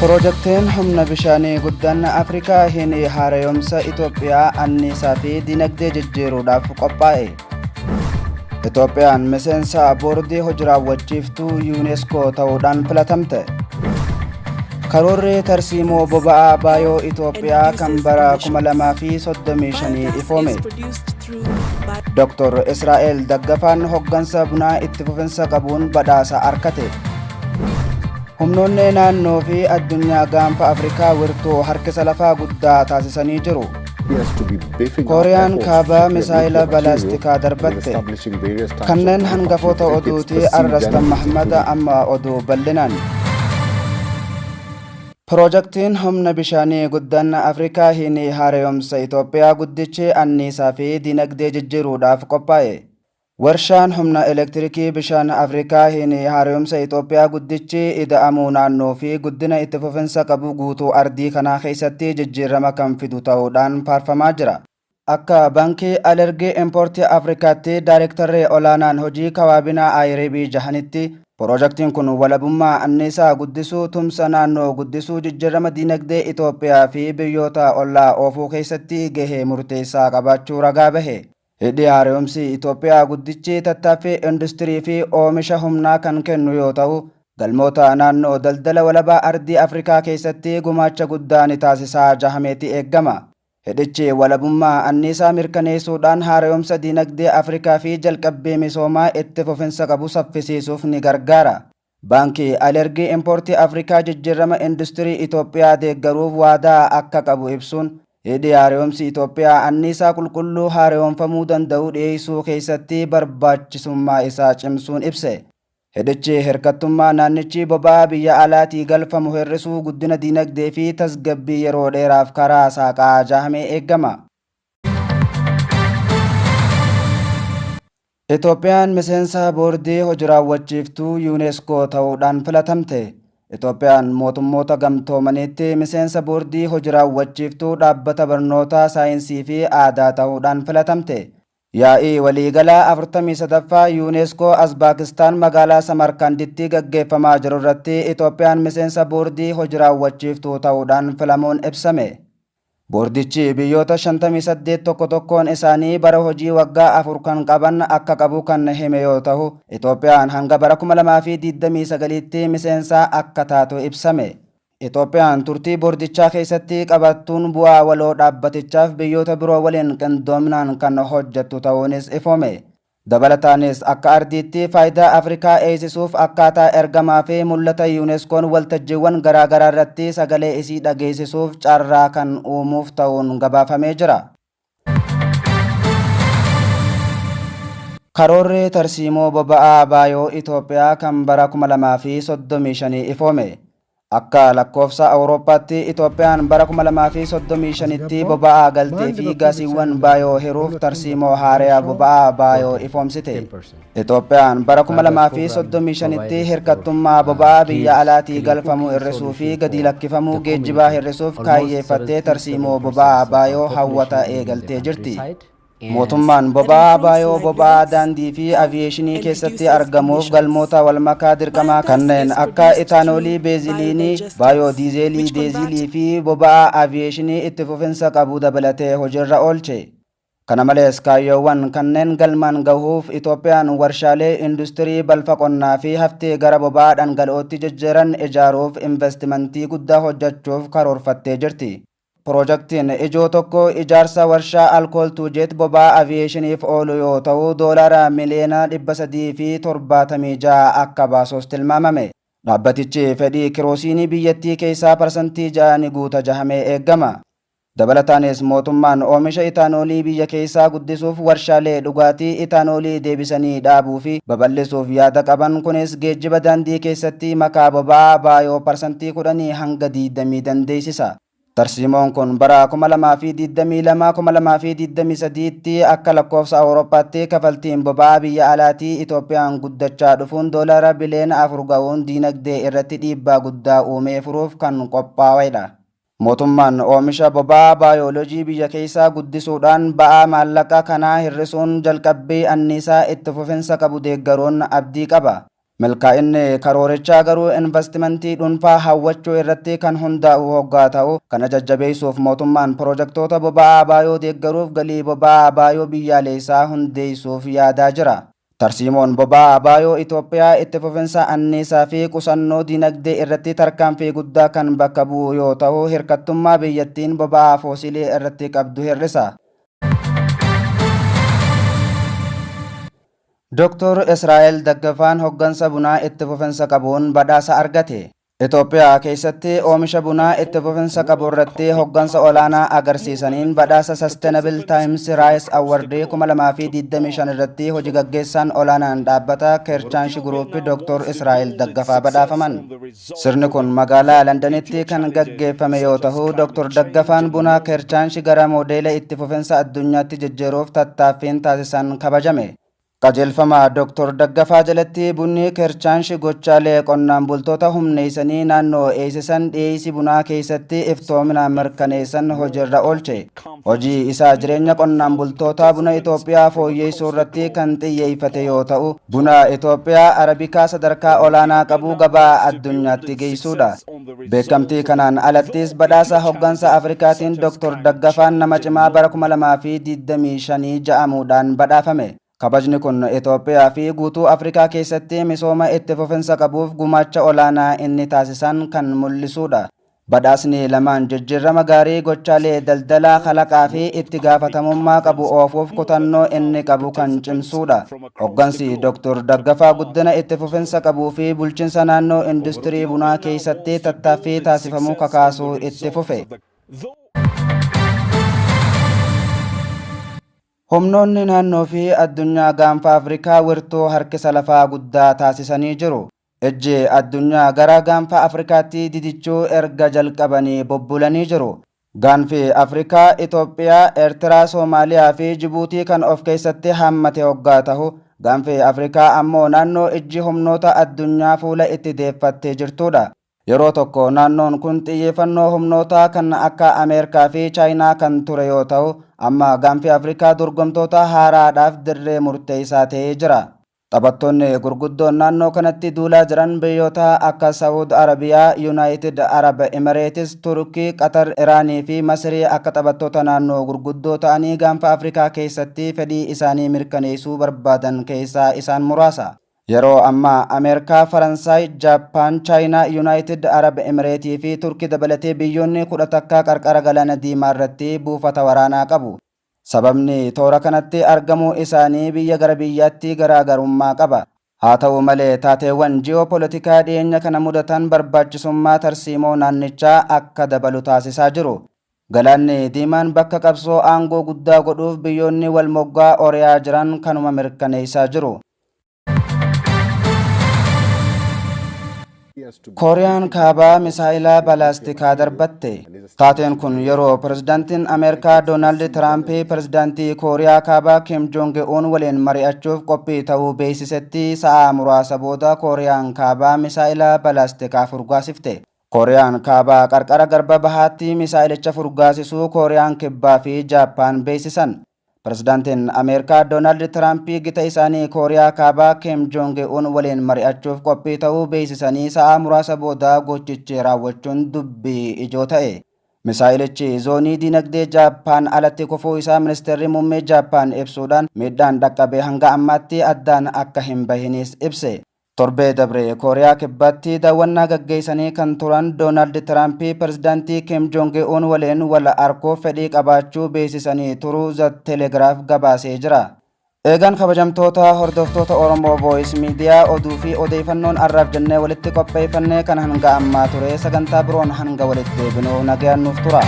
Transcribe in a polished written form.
Pirojektiin humna bishaanii guddaan Afrikaa Hidhi Haarayomsa Itoophiyaa anniisaa fi dinagdee jijjiiruudhaaf qophaa'e. Itoophiyaan miseensa boordii hojii raawwachiiftuu UNESCO ta'uudhaan filatamte. Karoorri tarsiimoo boba'aa baayoo Itoophiyaa kan bara 2035 ifoome. Dr. Israa'el Daggafaan hoggansa bunaa itti fufinsa qabuun badhaasa arkate. Humnoonni naannoo fi addunyaa gaanfa Afrikaa wirtuu harkisa lafaa guddaa taasisanii jiru. Kooriyaan Kaabaa misaayila balaastikaa darbatte. Kanneen hangafoota oduuti Arrastan Mahmad amma oduu bal'inaan. Pirojektiin humna bishaanii guddaan Afrikaa Hidhi Haarayomsa Itoophiyaa guddichi anniisaa fi dinagdee jijjiiruudhaaf qophaa'e. Warshaan humna elektirikii bishaan Afrikaa Hidhi Haarayomsa Itoophiyaa guddichi ida'amuu naannoo fi guddina itti fufinsa qabu guutuu ardii kanaa keessatti jijjiirama kan fidu ta'uudhaan faarfamaa jira. Akka Baankii Alergii Impoortii Afrikaatti Daarektarri Olaanaan Hojii Kawaabinaa Ayireebii jahanitti, pirojektiin kun walabummaa anniisaa guddisuu, tumsa naannoo guddisuu, jijjiirama diinagdee Itoophiyaa fi biyyoota ollaa oofuu keessatti gahee murteessaa qabaachuu ragaa bahe. Hidhi Haaromsi Itoophiyaa guddichi tattaaffii industirii fi oomisha humnaa kan kennu yoo ta'u, galmoota naannoo daldala walabaa ardii Afrikaa keessatti gumaacha guddaa ni taasisaa jahameeti eeggama. Hidhichi walabummaa anniisaa mirkaneessuudhaan haaromsa dinagdee Afrikaa fi jalqabbii misoomaa itti fufinsa qabu saffisiisuuf ni gargaara. Baankii Alergii Impoortii Afrikaa jijjiirama industirii Itoophiyaa deeggaruuf waadaa akka qabu ibsuun, hidhi haaromsi Itoophiyaa anniisaa qulqulluu haaromfamuu danda'u dhiyeessuu keessatti barbaachisummaa isaa cimsuun ibse. Hidhichi hirkattummaa naannichi boba'aa biyya alaatii galfamu hir'isuu, guddina dinagdee fi tasgabbii yeroo dheeraaf karaa saaqaa jahamee eeggama. Itoophiyaan miseensa boordii hojii raawwachiiftuu UNESCO ta'uudhaan filatamte. Itoophiyaan mootummoota gamtoomaniitti miseensa boordii hojii raawwachiiftuu dhaabbata barnootaa saayinsii fi aadaa ta'uudhaan filatamte. Yaa'ii waliigalaa 43ffaa UNESCO Azbaakistaan magaalaa Samarkanditti gaggeeffamaa jiru irratti Itoophiyaan miseensa boordii hojii raawwachiiftuu ta'uudhaan filamuun ibsame. Boordichi biyyoota 58 tokko tokkoon isaanii bara hojii waggaa 4 kan qaban akka qabu kan hime yoo ta'u, Itoophiyaan hanga bara 2029tti miseensa akka taatu ibsame. Itoophiyaan turtii boordichaa keessatti qabattuun bu'aa waloo dhaabbatichaaf biyyoota biroo waliin qindoominaan kan hojjettu ta'uunis ifoome. Dabalataanis akka ardiitti faayidaa Afrikaa eeysisuuf akkaataa ergamaa fi mul'ata UNESCOn waltajjiiwwan garaagaraa irratti sagalee isii dhageessisuuf carraa kan uumuuf ta'uun gabaafamee jira. Karoorri tarsiimoo boba'aa baayoo Itoophiyaa kan bara 2035 ifoome. Akka lakkoofsa Awurooppaatti Itoophiyaan bara 2035tti boba'aa galtee fi gaasiiwwan baayoo hiruuf tarsiimoo haaraa boba'aa baayoo ifoomsite. Itoophiyaan bara 2035tti hirkattummaa boba'aa biyya alaatii galfamu hir'isuu fi gadi lakkifamuu geejjibaa hir'isuuf kaayyeeffattee tarsiimoo boba'aa baayoo hawwata eegaltee jirti. Mootummaan boba'aa baayoo boba'aa daandii fi aviyeeshinii keessatti argamuuf galmoota walmakaa dirqamaa kanneen akka itaanoolii, beeziliinii, baayoo diizeelii, deezilii fi boba'aa aviyeeshinii itti fufinsa qabu dabalatee hojiirra oolche. Kana malees kaayyoowwan kanneen galmaan gahuuf Itoophiyaan warshaalee industirii balfa qonnaa fi haftee gara boba'aa dhangala'ootti jijjiiran ijaaruuf investimentii guddaa hojjechuuf karoorfattee jirti. Pirojektiin ijoo tokko ijaarsa warshaa alkool tuujeet boba'aa aviyeeshiniif oolu yoo ta'u, doolaara miliyoona 376 akka baasus tilmaamame. Dhaabbatichi fedhii kiroosiinii biyyattii keessaa parsantii 6 ni guuta jahamee eegama. Dabalataanis mootummaan oomisha itaanoolii biyya keessaa guddisuuf warshaalee dhugaatii itaanoolii deebisanii dhaabuu fi babal'isuuf yaada qaban kunis geejjiba daandii keessatti makaa boba'aa baayoo parsantii 10 hanga 20 dandeessisa. Tarsiimoon kun bara 2022 2023tti akka lakkoofsa Awurooppaatti kafaltiin boba'aa biyya alaatii Itoophiyaan guddachaa dhufuun doolaara biliyoona 4 ga'uun diinagdee irratti dhiibbaa guddaa uumee furuuf kan qophaa'edha. Mootummaan oomisha boba'aa baayoolojii biyya keessaa guddisuudhaan ba'aa maallaqa kanaa hir'isuun jalqabbii anniisaa itti fufinsa qabu deeggaruun abdii qaba. Milkaa'inni karoorichaa garuu invastimantii dhuunfaa hawwachuu irratti kan hundaa'u hoggaa ta'u, kana jajjabeessuuf mootummaan pirojektoota boba'aa baayoo deeggaruuf galii boba'aa baayoo biyyaalessaa hundeessuuf yaadaa jira. Tarsiimoon boba'aa baayoo Itoophiyaa itti fufinsa anniisaa fi qusannoo dinagdee irratti tarkaanfii guddaa kan bakka bu'u yoo ta'u, hirkattummaa biyyattiin boba'aa foosilii irratti qabdu hir'isa. Dr. Israa'el Daggafaan hoggansa bunaa itti fufinsa qabuun badhaasa argate. Itoophiyaa keessatti oomisha bunaa itti fufinsa qabu irratti hoggansa olaanaa agarsiisaniin badhaasa Sustainable Times Rise Award 2025 irratti hojii gaggeessaan olaanaan dhaabbata Kerchaansh Group Dr. Israa'el Daggafaa badhaafaman. Sirni kun magaalaa Londanitti kan gaggeeffame yoo ta'u, Dr. Daggafaan buna Kerchaansh gara moodeela itti fufinsa addunyaatti jijjiiruuf tattaaffiin taasisan kabajame. Qajeelfama Dr. Daggafaa jalatti bunni Kerchaansh gochaalee qonnaan bultoota humneessanii naannoo eegsisan dhiyeessii bunaa keessatti iftoomina mirkaneessan hojiirra oolche. Hojii isaa jireenya qonnaan bultoota buna Itoophiyaa fooyyessuu irratti kan xiyyeeffate yoo ta'u, buna Itoophiyaa Arabikaa sadarkaa olaanaa qabu gabaa addunyaatti geessuudha. Beekamtii kanaan alattis badhaasa hoggansa Afrikaatiin Dr. Daggafaan nama cimaa bara 2025 ja'amuudhaan badhaafame. Kabajni kun Itoophiyaa fi guutuu Afrikaa keessatti misooma itti fufinsa qabuuf gumaacha olaanaa inni taasisan kan mul'isudha. Badhaasni lamaan jijjiirama gaarii gochaalee daldalaa kalaqaa fi itti gaafatamummaa qabu oofuuf kutannoo inni qabu kan cimsudha. Hoggansi Dr. Daggafaa guddina itti fufinsa qabuu fi bulchiinsa naannoo industirii bunaa keessatti tattaaffii taasifamuu kakaasuu itti fufe. Humnoonni naannoo fi addunyaa gaanfa Afrikaa wirtuu harkisa lafaa guddaa taasisanii jiru. Ijji addunyaa gara gaanfa Afrikaatti didichuu erga jalqabanii bubbulanii jiru. Gaanfi Afrikaa Itoophiyaa, Eertiraa, Soomaaliyaa fi Jibuutii kan of keessatti hammate hoggaa ta'u, gaanfi Afrikaa ammoo naannoo ijji humnoota addunyaa fuula itti deeffattee jirtudha. Yeroo tokko naannoon kun xiyyeeffannoo humnootaa kan akka Ameerikaa fi Chaayinaa kan ture yoo ta'u, amma gaanfi Afrikaa dorgomtoota haaraadhaaf dirree murteessaa ta'ee jira. Taphattoonni gurguddoon naannoo kanatti duulaa jiran biyyoota akka Saawud Arabiyaa, Yuunaayitid Arab Emireetis, Turkii, Qatar, Iraanii fi Masirii akka taphattoota naannoo gurguddoo ta'anii gaanfa Afrikaa keessatti fedhii isaanii mirkaneessuu barbaadan keessaa isaan muraasa. Yeroo ammaa Ameerikaa, Faransaay, Jaappaan, Chaayinaa, Yuunaayitid Arab Emireetii fi Turkii dabalatee biyyoonni 11 qarqara galaana diimaa irratti buufata waraanaa qabu. Sababni toora kanatti argamuu isaanii biyya gara biyyaatti garaagarummaa qaba. Haa ta'u malee taateewwan ji'oopolitikaa dhiyeenya kana mudatan barbaachisummaa tarsiimoo naannichaa akka dabalu taasisaa jiru. Galaanni Diimaan bakka qabsoo aangoo guddaa godhuuf biyyoonni wal moggaa ori'aa jiran kanuma mirkaneessaa jiru. Kooriyaan Kaabaa misaa'ila balaastikaa darbatte. Taateen kun yeroo pirezidaantiin Ameerikaa Doonaald Tiraamp pirezidaantii Kooriyaa Kaabaa Kim Jong Un waliin mari'achuuf qophii ta'uu beeksisetti sa'aa muraasa booda Kooriyaan Kaabaa misaa'ila balaastikaa furgaasifte. Kooriyaan Kaabaa qarqara garba bahaatti misaa'ilicha furgaasisuu Kooriyaan Kibbaa fi Jaappaan beeksisan. Pirezidaantiin Ameerikaa Doonaald Tiraamp gita isaanii Kooriyaa Kaabaa Kim Jong Un waliin mari'achuuf qophii ta'uu beeksisanii sa'aa muraasa booda gochichi raawwachuun dubbii ijoo ta'e. Misaa'ilichi zoonii diinagdee Jaappaan alatti kufuu isaa ministeerri muummee Jaappaan ibsuudhaan miidhaan dhaqqabe hanga ammaatti addaan akka hin bahinis ibse. Torbee dabre Kooriyaa Kibbaatti daawwannaa gaggeessanii kan turan Doonaald Tiraamp pirezidaantii Kim Jong Un waliin wal arguuf fedhii qabaachuu beeksisanii turuu The Telegraph gabaasee jira. Eegaan kabajamtoota hordoftoota Oromoo Voice Media, oduu fi odeeffannoon har'aaf jennee walitti qopheeffannee kan hanga ammaa ture. Sagantaa biroon hanga walitti deebinu nagayaan nuuf tura.